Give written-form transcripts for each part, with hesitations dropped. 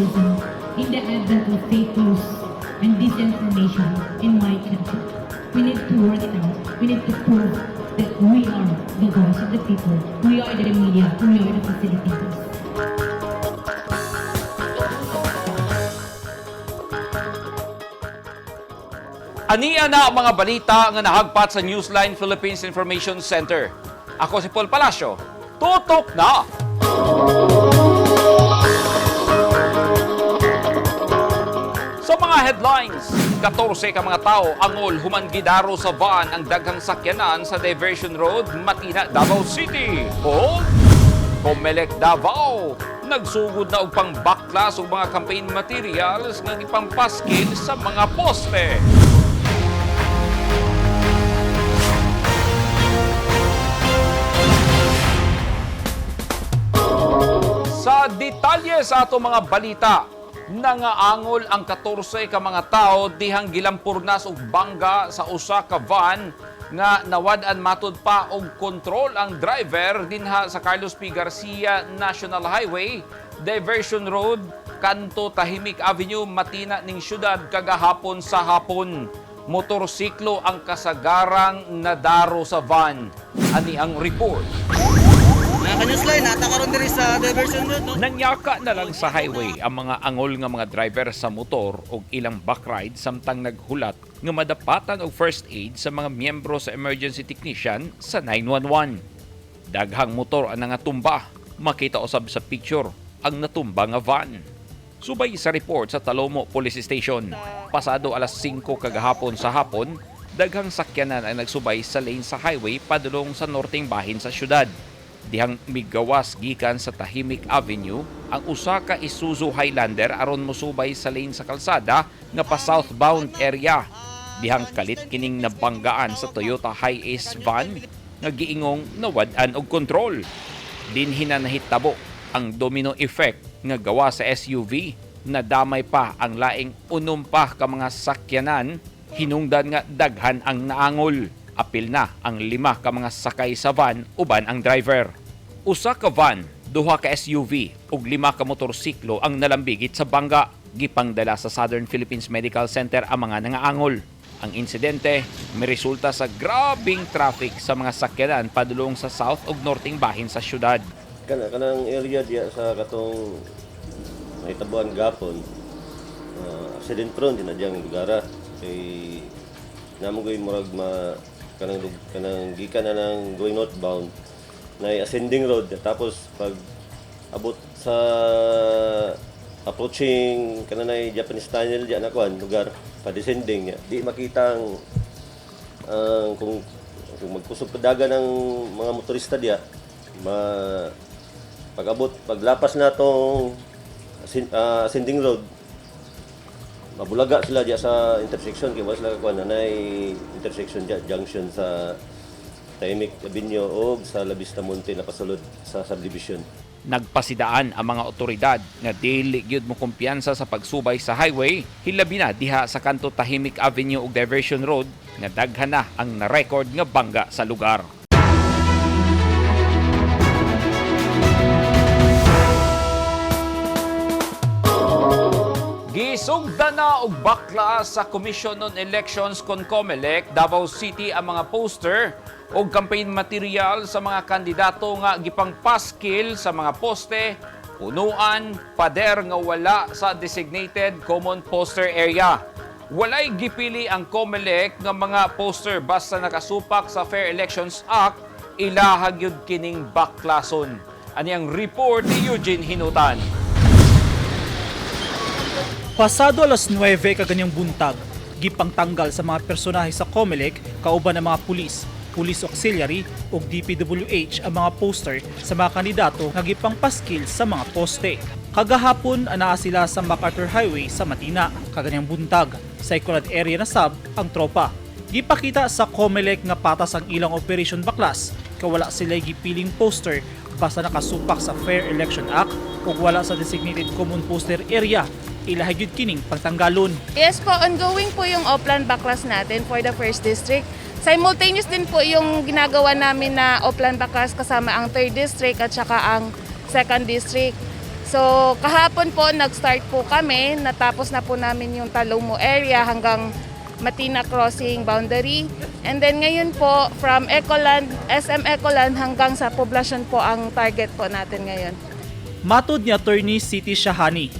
journalism in the advent of fake news and disinformation in my country. We need to work it out. We need to prove that we are the voice of the people. We are the media. We are the facilitators. Ania na ang mga balita nga nahagpat sa Newsline Philippines Information Center. Ako si Paul Palacio. Tutok na! Sa mga headlines, 14 ka mga tao angol human gidaro sa van ang daghang sakyanan sa Diversion Road, Matina, Davao City. O Comelec Davao, nagsugod na og pangbaklas og mga campaign materials nga gipampaskil sa mga poste. Sa detalye sa ato mga balita, nangaangol ang 14 ka mga tao dihang gilampurnas og bangga sa usa ka van nga nawad-an matud pa og kontrol ang driver dinha sa Carlos P. Garcia National Highway, Diversion Road, Kanto Tahimik Avenue, Matina ning syudad kagahapon sa hapon. Motorsiklo ang kasagarang nadaro sa van. Ani ang report. Mga ka-newsline, nata karon diri sa Diversion Road, no? Nangyaka na lang sa highway ang mga angol nga mga driver sa motor og ilang backride samtang naghulat nga madapatan og first aid sa mga miyembro sa emergency technician sa 911. Daghang motor ang nangatumba, makita usab sa picture ang natumba nga van. Subay sa report sa Talomo Police Station, pasado alas 5 kagahapon sa hapon, daghang sakyanan ang nagsubay sa lane sa highway padulong sa norteng bahin sa syudad. Dihang migawas gikan sa Tahimik Avenue ang usa ka Isuzu Highlander aron mosubay sa lane sa kalsada nga pa southbound area. Dihang kalit kining nabanggaan sa Toyota Hiace van nga giingong nawad-an og kontrol. Dinhi na nahitabo ang domino effect nga gawa sa SUV, nadamay pa ang laing unom pa ka mga sakyanan, hinungdan nga daghan ang naangol. Apil na ang lima ka mga sakay sa van uban ang driver. Usa ka van, duha ka SUV ug lima ka motorsiklo ang nalambigit sa bangga. Gipangdala sa Southern Philippines Medical Center ang mga nangaangol. Ang insidente miresulta sa grabing traffic sa mga sakyanan padulong sa south ug norteng bahin sa syudad. Kana kanang area diya sa katong nahitabuan gapon, accident prone din na diyang lugar kay namo goy murag ma kanang kanang gikan na ng going northbound na ascending road, tapos pag abot sa approaching kanang Japanese Tunnel diya na kuan lugar pa descending niya, di makita ang kung magkusog padagan ng mga motorista diya, ma pag-abot, paglapas na tong ascending road, mabulaga sila diya sa intersection kay wala sila kakuan na intersection diya, junction sa Tahimik Avenue o sa La Vista Monte na pasulod sa subdivision. Nagpasidaan ang mga otoridad nga dili gyud mo kumpiyansa sa pagsubay sa highway, hilabi na diha sa kanto Tahimik Avenue ug Diversion Road nga daghan na ang na-record nga bangga sa lugar. Gisugda na og bakla sa Commission on Elections kon COMELEC Davao City ang mga poster o campaign material sa mga kandidato nga gipangpaskil sa mga poste, punuan, pader nga wala sa designated common poster area. Walay gipili ang COMELEC nga mga poster basta nakasupak sa Fair Elections Act, ilaha gyud kining baklason. Ani ang report ni Eugene Hinutan. Pasado alas 9 kaganyang buntag, gipangtanggal sa mga personahe sa COMELEC kauban ng mga pulis, police auxiliary ug DPWH ang mga poster sa mga kandidato nga gipangpaskil sa mga poste. Kagahapon anaa sila sa MacArthur Highway sa Matina. Kaganyang buntag, sa Ecolad area na sab ang tropa. Gipakita sa COMELEC nga patas ang ilang Operation Baklas kay wala sila gipiling poster basta nakasupak sa Fair Election Act ug wala sa designated common poster area, ilaha gyud kining pagtanggalon. Yes po, ongoing po yung Oplan Baklas natin for the first district. Simultaneous din po yung ginagawa namin na Oplan Baklas kasama ang third district at saka ang second district. So kahapon po nag-start po kami, natapos na po namin yung Talomo area hanggang Matina Crossing boundary. And then ngayon po from Ecoland, SM Ecoland hanggang sa poblasyon po ang target po natin ngayon. Matod ni Attorney City Shahani,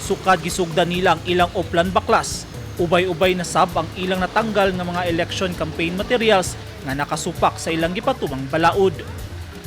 sukad gisugdan nila ang ilang Oplan Baklas. Ubay-ubay na sab ang ilang natanggal nga mga election campaign materials nga nakasupak sa ilang gipatumang balaod.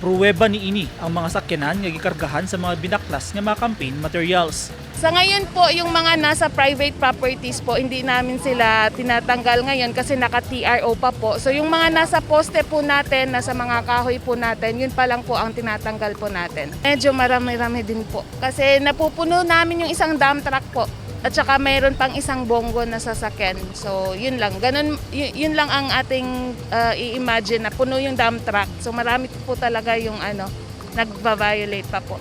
Pruweba niini ang mga sakyanan nga gikargahan sa mga binaklas nga mga campaign materials. Sa ngayon po, yung mga nasa private properties po, hindi namin sila tinatanggal ngayon kasi naka-TRO pa po. So yung mga nasa poste po natin, nasa mga kahoy po natin, yun pa lang po ang tinatanggal po natin. Medyo marami-rami din po kasi napupuno namin yung isang dump truck po. At saka mayroon pang isang bongo na sasakyan. So yun lang, ganun, yun lang ang ating i-imagine na puno yung dump truck. So marami po talaga yung ano, nagva-violate pa po.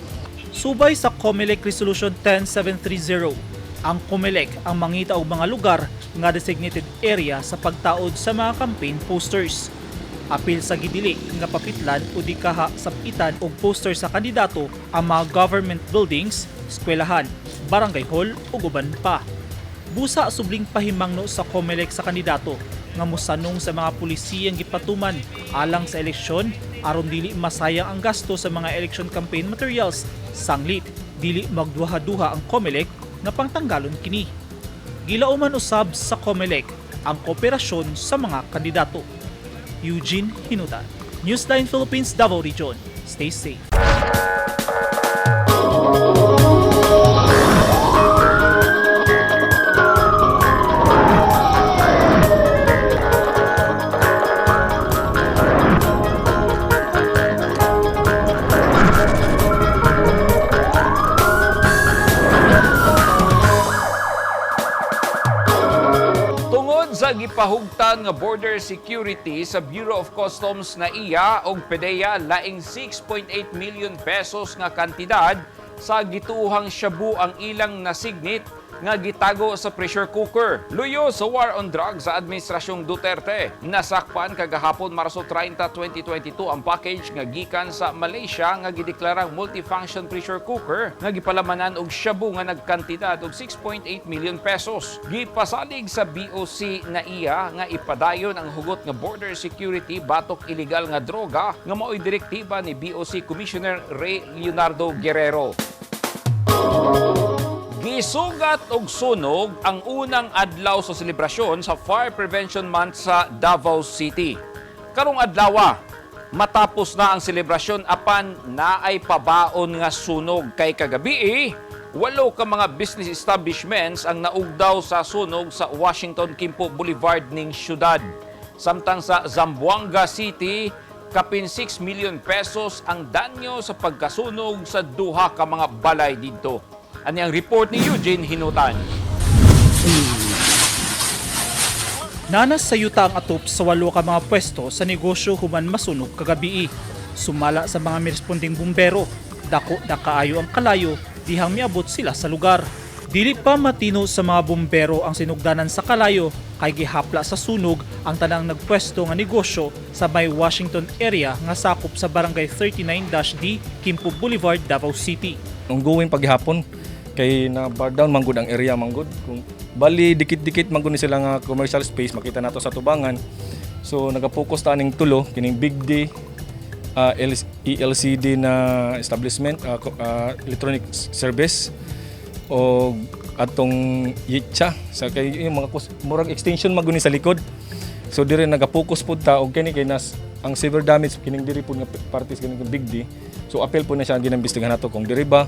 Subay sa COMELEC Resolution 10730, ang COMELEC ang mangita og mga lugar nga designated area sa pagtaod sa mga campaign posters. Apil sa gidili nga papitlan o di kaha sapitan og poster sa kandidato ang mga government buildings, eskwelahan, barangay hall ug uban pa. Busa subling pahimangno sa COMELEC sa kandidato nga mosanong sa mga pulisiyang gipatuman alang sa eleksyon aron dili masayang ang gasto sa mga election campaign materials, sanglit dili magduha-duha ang COMELEC nga pangtanggalon kini. Gilauman usab sa COMELEC ang kooperasyon sa mga kandidato. Eugene Hinutan, Newsline Philippines, Davao Region. Stay safe. Tungod sa gipahugtan nga border security sa Bureau of Customs na iya og PDEA, laing 6.8 million pesos nga kantidad sa gituohang shabu ang ilang nasignit nga gitago sa pressure cooker. Luyo sa war on drugs sa Administrasyong Duterte. Nasakpan kagahapon Marso 30, 2022 ang package nga gikan sa Malaysia nga gideklarang multifunction pressure cooker nga gipalamanan og shabu nga nagkantidad og 6.8 million pesos. Gipasalig sa BOC na iya nga ipadayon ang hugot nga border security batok illegal nga droga nga maoy direktiba ni BOC Commissioner Ray Leonardo Guerrero. Gisugat og sunog ang unang adlaw sa selebrasyon sa Fire Prevention Month sa Davao City. Karong adlaw, matapos na ang selebrasyon apan naay pabaon nga sunog kay kagabi eh, walo ka mga business establishments ang naugdaw sa sunog sa Washington Kimpo Boulevard ning syudad. Samtang sa Zamboanga City, kapin 6 million pesos ang danyo sa pagkasunog sa duha ka mga balay didto. Ani ang report ni Eugene Hinutan. Nanas sa yuta ang atop sa walo ka mga pwesto sa negosyo human masunog kagabii. Sumala sa mga miresponding bumbero, dako na kaayo ang kalayo dihang miabot sila sa lugar. Dili pa matino sa mga bumbero ang sinugdanan sa kalayo kay gihapla sa sunog ang tanang nagpwesto nga negosyo sa may Washington area nga sakop sa Barangay 39-D, Kimpo Boulevard, Davao City. Ongoing paghapon kay na bar down manggod ang area manggod kung bali dikit-dikit manggod ni sila nga commercial space makita nato sa tubangan. So nagapokus ta aning tulo kining Big D, ELCD na establishment, electronic service o atong Yitcha sa kay yung mga murag extension maguni sa likod. So dire nagapokus pud ta og kini kay nas ang severe damage kining diri pud nga parties kining Big D. So appeal po na siya, ginaimbestigahan nato kung diri ba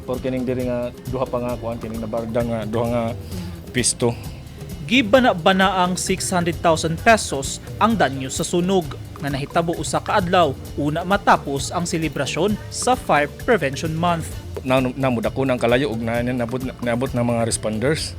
or kining diri nga duha pa nga kuan kining nabarda nga duha nga pisto. Gibana-bana ang 600,000 pesos ang danyo sa sunog nga nahitabo usa ka adlaw una matapos ang selebrasyon sa Fire Prevention Month. Na namudako ng kalayo og na nabot naabot ng mga responders.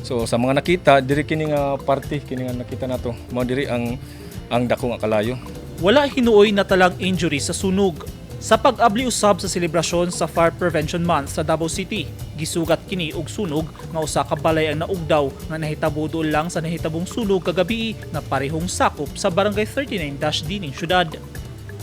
So sa mga nakita diri kini nga party kini nga nakita nato mao diri ang dako nga kalayo. Wala hinuoy na talang injury sa sunog. Sa pag-abli usab sa selebrasyon sa Fire Prevention Month sa Davao City, gisugat kini og sunog nga usa ka balay ang naugdaw nga nahitabo dool lang sa nahitabong sunog kagabi nga parehong sakop sa Barangay 39-D ning syudad.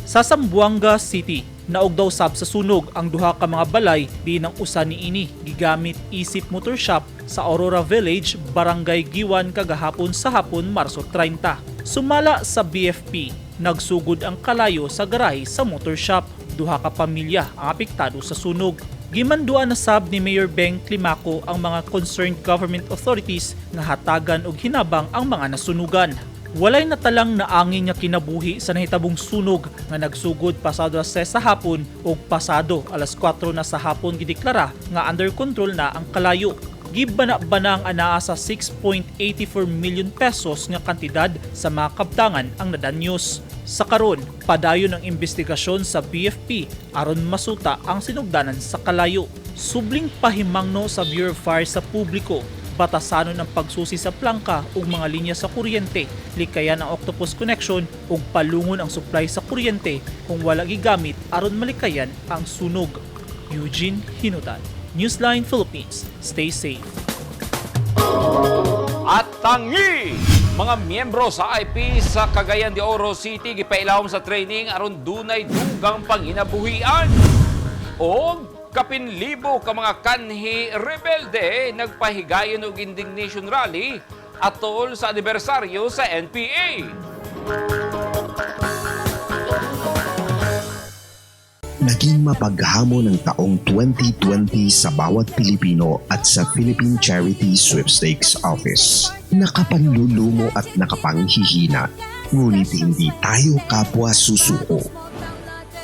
Sa Zamboanga City, Naog daw sab sa sunog ang duha ka mga balay diin ang usa niini gigamit isip motor shop sa Aurora Village, Barangay Guiuan kagahapon sa hapon, Marso 30. Sumala sa BFP, nagsugod ang kalayo sa garahe sa motor shop. Duha ka pamilya ang apektado sa sunog. Gimanduan na sab ni Mayor Beng Climaco ang mga concerned government authorities nga hatagan og hinabang ang mga nasunugan. Walay natalang naangin nga kinabuhi sa nahitabong sunog nga nagsugod pasado alas 6 sa hapon ug pasado alas 4 na sa hapon gideklara nga under control na ang kalayo. Gibana-bana ang anaa sa 6.84 million pesos nga kantidad sa mga kabtangan ang nadanyos. Sa karon, padayon ang investigasyon sa BFP aron masuta ang sinugdanan sa kalayo. Subling pahimangno sa Bureau of Fire sa publiko, batasanon ang pagsusi sa plangka ug mga linya sa kuryente, likayan ang octopus connection ug palungon ang supply sa kuryente kung wala gigamit aron malikayan ang sunog. Eugene Hinutan, Newsline Philippines. Stay safe. At tangi! Mga miyembro sa IP sa Cagayan de Oro City gipailawom sa training aron dunay dugang panginabuhian. Og kapin libo ka mga kanhi rebelde nagpahigayon og indignation rally atol sa anibersaryo sa NPA. Naging mapaghamon ang taong 2020 sa bawat Pilipino at sa Philippine Charity Sweepstakes Office. Nakapanlulumo at nakapanghihina, ngunit hindi tayo kapwa susuko.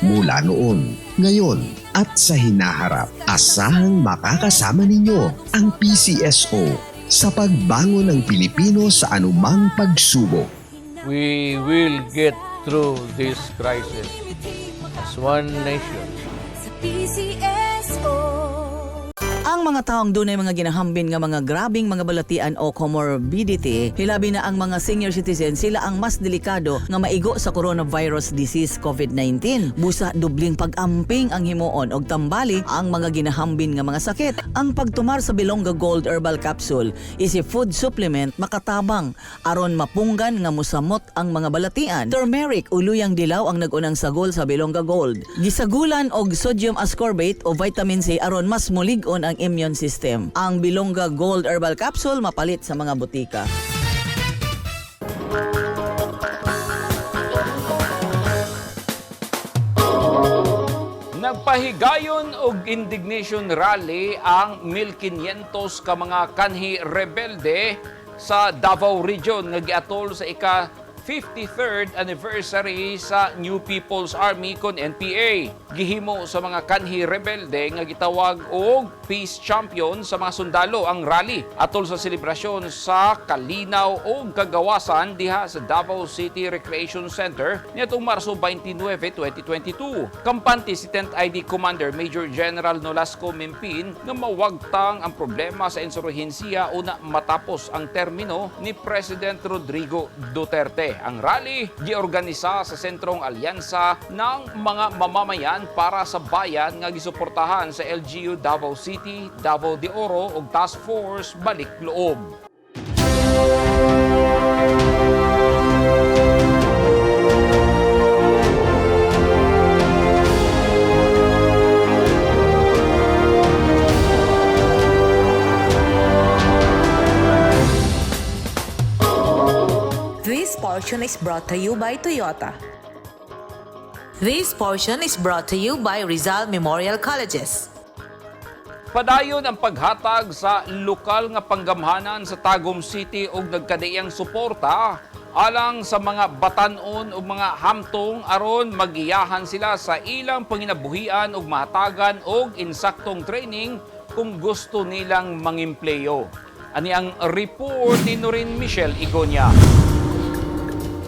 Mula noon, ngayon, at sa hinaharap, asahang makakasama ninyo ang PCSO sa pagbangon ng Pilipino sa anumang pagsubok. We will get through this crisis as one nation. PCSO. Ang mga taong dunay mga ginahambin nga mga grabing mga balatian o comorbidity, hilabi na ang mga senior citizen, sila ang mas delikado nga maigo sa coronavirus disease COVID-19. Busa dubling pag-amping ang himuon og tambali ang mga ginahambin nga mga sakit. Ang pagtumar sa Bilongga Gold Herbal Capsule is a food supplement makatabang aron mapunggan nga musamot ang mga balatian. Turmeric o luyang dilaw ang nag-unang sagol sa Bilongga Gold. Gisagulan og sodium ascorbate o vitamin C aron mas mulig-on ang immune system. Ang Bilongga Gold Herbal Capsule mapalit sa mga botika. Nagpahigayon og indignation rally ang 1,500 ka mga kanhi rebelde sa Davao Region nga giatol sa ika 53rd anniversary sa New People's Army kon NPA. Gihimo sa mga kanhi rebelde nga gitawag og Peace Champion sa mga sundalo ang rally atol sa selebrasyon sa Kalinaw og Kagawasan diha sa Davao City Recreation Center niadtong Marso 29, 2022. Kampante si 10th ID Commander Major General Nolasco Mempin nga mawagtang ang problema sa insurhensiya una matapos ang termino ni President Rodrigo Duterte. Ang rally giorganisa sa Sentrong Alyansa ng mga mamamayan para sa bayan nga gisuportahan sa LGU Davao City, Davao de Oro ug Task Force Balik Loob. This portion is brought to you by Toyota. This portion is brought to you by Rizal Memorial Colleges. Padayon ang paghatag sa lokal nga panggamhanan sa Tagum City og nagkadaiyang suporta alang sa mga batanon ug mga hamtong aron magiyahan sila sa ilang panginabuhian ug mahatagan og insaktong training kung gusto nilang mangimpleyo. Ani ang report ni Norin Michelle Igonia.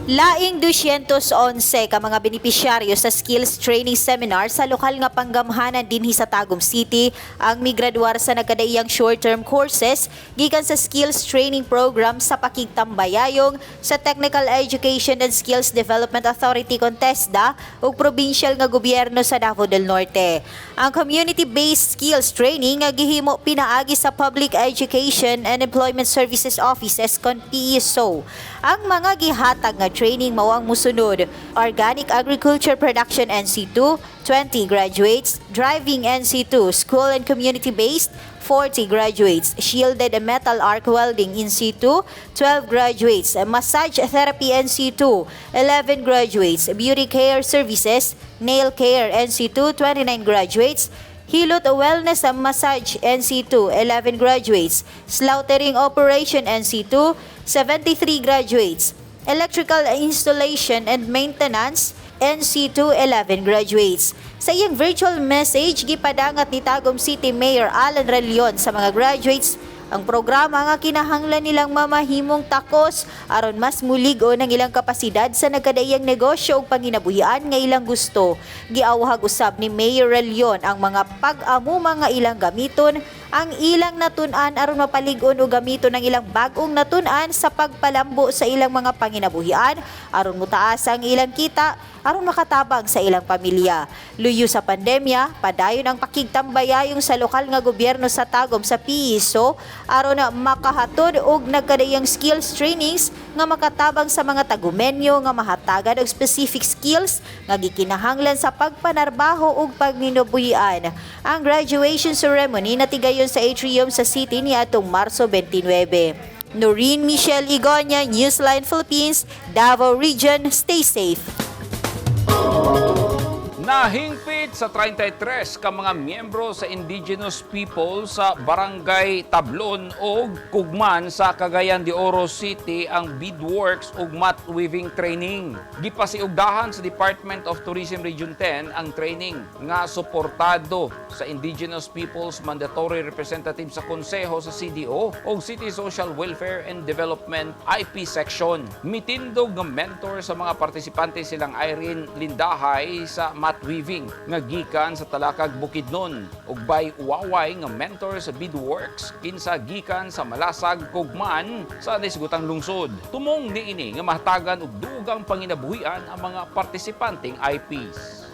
Laing 211 ka mga benepisyaryo sa Skills Training Seminar sa lokal nga panggamhanan dinhi sa Tagum City ang migraduar sa nagkadaiyang short-term courses gikan sa Skills Training Program sa Pakigtambayayong sa Technical Education and Skills Development Authority kon TESDA ug provincial nga gobyerno sa Davao del Norte. Ang community-based skills training nga gihimo pinaagi sa Public Education and Employment Services Offices kon PESO. Ang mga gihatag nga training mao ang musunod: Organic Agriculture Production NC2, 20 graduates; Driving NC2, School and Community Based, 40 graduates; Shielded Metal Arc Welding NC2, 12 graduates; Massage Therapy NC2, 11 graduates; Beauty Care Services, Nail Care NC2, 29 graduates; Hilot Wellness Massage NC2, 11 graduates; Slaughtering Operation NC2, 73 graduates; Electrical Installation and Maintenance NC2, 11 graduates. Sa iyang virtual message, gipadangat ni Tagum City Mayor Alan Rayón sa mga graduates ang programa nga kinahanglan nilang mamahimong takos aron mas mulig-on ang ilang kapasidad sa nagkadaiyang negosyo ug panginabuhian nga ilang gusto. Giawhag usab ni Mayor Rayón ang mga pag-amuma nga ilang gamiton ang ilang natun-an aron mapalig-on og gamiton ang ilang bag-ong natun-an sa pagpalambo sa ilang mga panginabuhian aron motaas ang ilang kita aron makatabang sa ilang pamilya. Luyo sa pandemya, padayon ang pakigtambayayong sa lokal nga gobyerno sa Tagum sa PISO aron na makahatod og nagkadaiyang skills trainings nga makatabang sa mga Tagumenyo nga mahatagan og specific skills nga gikinahanglan sa pagpanarbaho ug panginabuhian. Ang graduation ceremony natigayon sa atrium sa city niadtong Marso 29. Noreen Michelle Igonia, Newsline Philippines, Davao Region. Stay safe. Nahingpit sa 33 ka mga miyembro sa indigenous people sa Barangay Tablon ug Kugman sa Cagayan de Oro City ang beadworks ug mat weaving training. Gipasiugdahan sa Department of Tourism Region 10 ang training nga suportado sa Indigenous Peoples Mandatory Representative sa Konseho sa CDO ug City Social Welfare and Development IP Section. Mitindog nga mentor sa mga partisipante silang Irene Lindahay sa mat weaving nga gikan sa Talakag, Bukidnon, ug Bay Waway nga mentor sa beadworks kinsa gikan sa Malasag, Kugman sa nahisgutang lungsod. Tumong niini nga mahatagan og dugang panginabuhian ang mga partisipanteng IPs.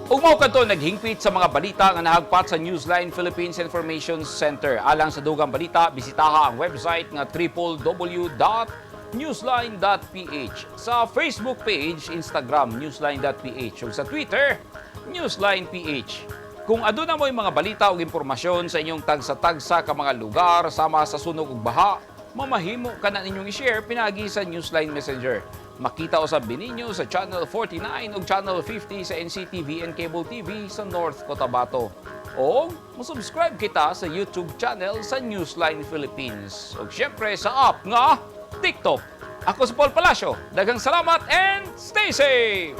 Ug mao kadto naghingpit sa mga balita nga nahagpat sa Newsline Philippines Information Center. Alang sa dugang balita, bisitaha ang website nga www.newsline.ph. Sa Facebook page, Instagram, newsline.ph, ug sa Twitter, newsline.ph. Kung aduna mo'y mga balita o impormasyon sa inyong tagsa-tagsa ka mga lugar sama sa sunog ug baha, mamahimo ka na ninyong i-share pinagi sa Newsline Messenger. Makita usab ninyo sa Channel 49 ug Channel 50 sa NCTV and Cable TV sa North Cotabato. O mo-subscribe kita sa YouTube channel sa Newsline Philippines. Ug syempre sa app nga TikTok. Ako si Paul Palacio. Daghang salamat and stay safe!